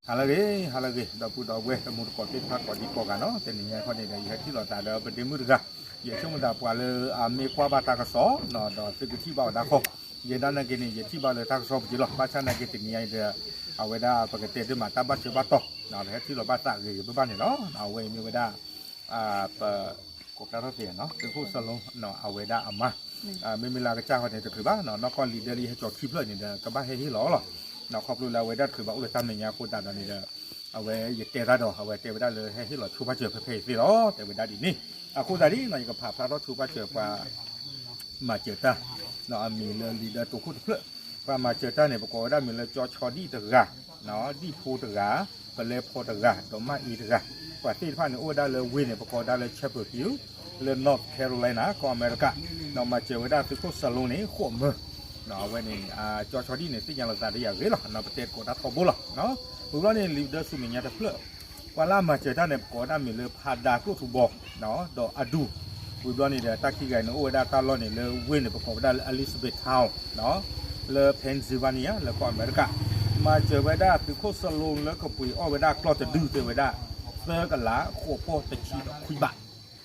ဟါလၢအဂ့ၤ ဟါလၢအဂ့ၤ ဒီပုၢ်ဒီဝဲၢ်တံၤသကိးသ့ၣ်တဖၣ်ကိးဒံကိးဂၤနီၤ, တနံၤညါခီန့ၣ်ဒီး ယဟဲထံၣ်လိာ်သးဒီးပဒ့မုၣ်တဂၤ, ယဆိကမိၣ်သးပှၤလၢအမ့ၢ်ကွၢ်ဘၣ်တၢ်ကစီၣ်နီၤ ဒီးသုကထံၣ်ဘၣ်အီၤဒၣ်ဃီ, ယဲဒၣ်နာ်က့န့ၣ် ယထံၣ်ဘၣ်လၢတၢ်ကစီၣ်ပူၤက့ၤလီၤ, ဘၣ်ဆၣ်နာ်က့တနံၤညါအံၤဒီး အဝဲဒၣ်ပကတဲတ့ၢ်မးတၢ်ဘၣ်စၢၤဘၣ်တီၤ, ပဟဲထံၣ်လိာ်ဘၣ်သးဂ့ၤဂ့ၤဘၣ်ဘၣ်န့ၣ်လီၤ, အဝဲအံၤမ့ၢ်ဝဲဒၣ် ပ ကိးဖျါထီၣ်သ့နီၤ သုးခိၣ်စီၤလိ အဝဲဒၣ်အမါ, မ့မ့ၢ်လၢအကစၢ်ဃီန့ၣ်တချုးဘၣ်နီၤ, နီၢ်ကီၢ်လံၤဒၢလၢယဟဲကၠီခံဖျၢၣ်န့ၣ်ဒီး ကဘၣ်ဟဲဟ့ၣ်လီၤလီၤ, ခီဖျိလၢအဝဲဒၣ်တချုးဘၣ်အိၣ်လၢတၢ်မဲာ်ညါအဃိသတးဒီးန့ၣ်ဒီး အဝဲယတဲတၢ်ဒီး အဝဲတဲဝဲဒၣ်လၢဟဲဟ့ၣ်လီၤဆိဘၣ်စၢၤဖဲဖဲအံၤသ့လီၤ တဲဝဲဒၣ်ဒ်န့ၣ်, အဃိသတးဒ်နီၤ ယကဖးဖျါထီၣ်ဆိဘၣ်စၢၤပှၤ မၤစၢၤတၢ် အမံၤလၢလံာ်ဒၢတိခိၣ်တဖျၢၣ်, ပှၤမၤစၢၤတၢ်န့ၣ် ပကိးဝဲဒၣ်မံၤလၢကၠီဆီဒံၣ်တဂၤ, ဒံၣ်ဖိတဂၤ, ပလဲဖီတဂၤ, ဒီးမၣ်အ့တဂၤ, ပှၤသ့ၣ်တဖၣ်န့ၣ်အိၣ်ဝဲဒၣ်လၢဝ့ၢ်န့ၣ် ပကိးဝဲဒၣ်လၢ Chapel Hill လၢ North Carolina ကီၢ်အမဲရကၤ, ဒီးမၤစၢၤဝဲဒၣ်သုးခိၣ်စီၤလိန့ၣ် ဃိးမၢ, အဝဲန့ၣ် ကၠီဆီဒံၣ်န့ၣ် သ့ၣ်ညါလိာ်သးဒီးယၤဂ့ၤလီၤ, ပတဲသကိးတၢ်ထီဘိလီၤ, ဝံၤဘျီန့ၣ် လံာ်ဒၢဆူမဲာ်ညါတဖျၢၣ် ပှၤလၢအမၤစၢၤတၢ်န့ၣ် ပကိးဝဲဒၣ်မံၤလၢဖးဒါကျိၣ်ထူဘီ ဒီးအဒူၣ်, ဝံၤဘျီန့ၣ်ဒီး တၢ်ခံဂၤန့ၣ် အိၣ်ဝဲဒၣ်တၢ်လီၢ်န့ၣ်လၢဝ့ၢ်န့ၣ် ပကိးဝဲဒၣ်လၢ Elizabethtown လၢ Pennsylvania လၢကီၢ်အမဲရကၤ, မၤစၢၤဝဲဒၣ်သုးခိၣ်စီၤလိလၢကပှ့ၤအီၣ်ဝဲဒၣ်ကျီၢ်တဒုတဲဝဲဒၣ် သၢကလးဃိးပီၢ်တဆံဒီးခွံဘး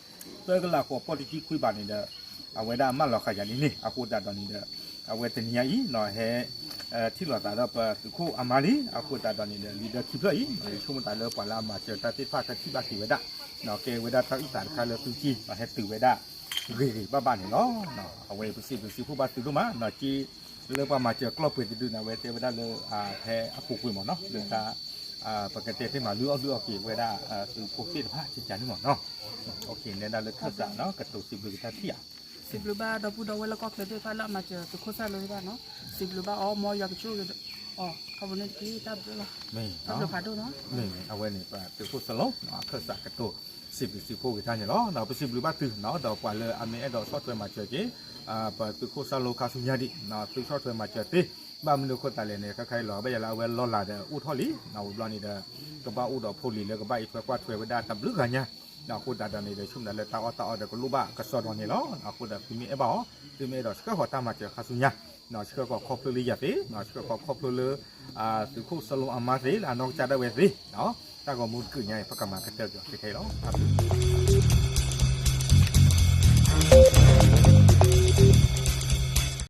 သၢကလးဃိးပီၢ်တဆံခွံဘးန့ၣ်ဒီး အဝဲဒၣ်မၢလီၤဃာ်ယၤဒ်န့ၣ် အဃိသတးဒီးန့ၣ်ဒီး အဝဲတနံၤညါအံၤ ဟဲထံၣ်လိာ်သးဒီးပသုးခိၣ်အမါလံ, အဃိသတးဒီးန့ၣ်ဒီး လံာ်ဒၢခံဖျၢၣ်အံၤ ယဆိကမိၣ်သးလၢပှၤလၢအမၤစၢၤတၢ်သ့ၣ်တဖၣ်ကထံၣ်ဘၣ်က့ၤဝဲဒၣ်, ကဲဝဲဒၣ်တၢ်အုၣ်သးတခါလၢသုက့ ဟဲတုၤဝဲဒၣ် ဂ့ၤဂ့ၤဘၣ်ဘၣ်န့ၣ်လီၤ. အဝဲပစံးဘျုးစံးဖှိၣ်ဘၣ်သုဒိၣ်မး, က့ လၢပှၤမၤစၢၤကျီၢ်ပှ့ၤတဒုန့ၣ် အဝဲတဲဝဲဒၣ်လၢ ဖဲအပူၤကွံာ်မ့ၢ်နီၤ လၢတၢ် ပကတဲသ့ၣ်မး လုၢ်အီၣ်လုၢ်အီက့ၤဝဲဒၣ် သုးဖိသ့ၣ်တဖၣ်ကကန့ၣ်မ့ၢ်နီၤ, နဲဒၣ်လၢခၢၣ်စးနီၤ ကတိၤစံးဘျုးက့ၤတၢ်ထံၣ်ဧါ. စံးဘျုးဘၣ်ဒီပုၢ်ဒီဝဲၢ်လၢကီၢ်ချၢသ့ၣ်တဖၣ်လၢအမၤစၢၤသုးခိၣ်စီၤလိသ့ၣ်တဖၣ်နီၤ, စံးဘျုးဘၣ်အီၤ မ်ယွၤကဆိၣ်ဂ့ၤအီၤ, ခီဖျိန့ၣ်တက့ၢ် တၢ်ဘျုးလီၤ, တၢ်ဘျုးဖးဒိၣ်နီၤ, အဝဲန့ၣ် ပသုးခိၣ်စီၤလိ အခၢၣ်စးကတိၤ စံးဘျုးစံးဖှိၣ်က့ၤတၢ်န့ၣ်လီၤ. ပစံးဘျုးဘၣ်သုနီၤ ဒီးပှၤလၢအမ့ၢ်အဲၣ်ဒိးဆီၣ်ထွဲမၤစၢၤက့ၤ ပသုးခိၣ်စီၤလိခါဆူညါဒံး သုဆီၣ်ထွဲမၤစၢၤသ့, ဘၣ်မနုၤအဃိသတးလဲၣ်န့ၣ် ခဲခါအံၤလီၤ ဘၣ်ယၤလၢအဝဲလီၤလးဒီးအိၣ်ထီၣ်လံ, ဝံၤဘျီန့ၣ်ဒီး ကဘၣ်အိၣ်ဒီးဖိလံၤလၢကဘၣ်အံးထွဲကွၢ်ထွဲဝဲဒၣ်တဘျုးဂၤညါ, အဃိသတးဒီးန့ၣ်ဒီး ဆိကမိၣ်ဒၣ်လၢတၢ်အီၣ်တၢ်အီဒီးကလိၣ်ဘၣ်ကစီဒီန့ၣ်လီၤ. အဃိဒီးသုမ့ၢ်အဲၣ်ဘၣ်အီၤ သုမ့ၢ်အဲၣ်ဒိးဆှၢဃီၤတၢ်မၤစၢၤခါဆူညါ, ဆှၢဃီၤခီဖျိလၢယၤသ့, ဆှၢဃီၤခီဖျိလၢ သုးခိၣ်စီၤလိအမါသ့လၢအနီၢ်ကစၢ်ဒၣ်ဝဲသ့, တၢ်ဂီၤမူတကုာ်ညါအံၤ ပကမၤကတၢၢ်က့ၤအီၤသ့ခဲအံၤလီၤ. တၢ်ဘျုး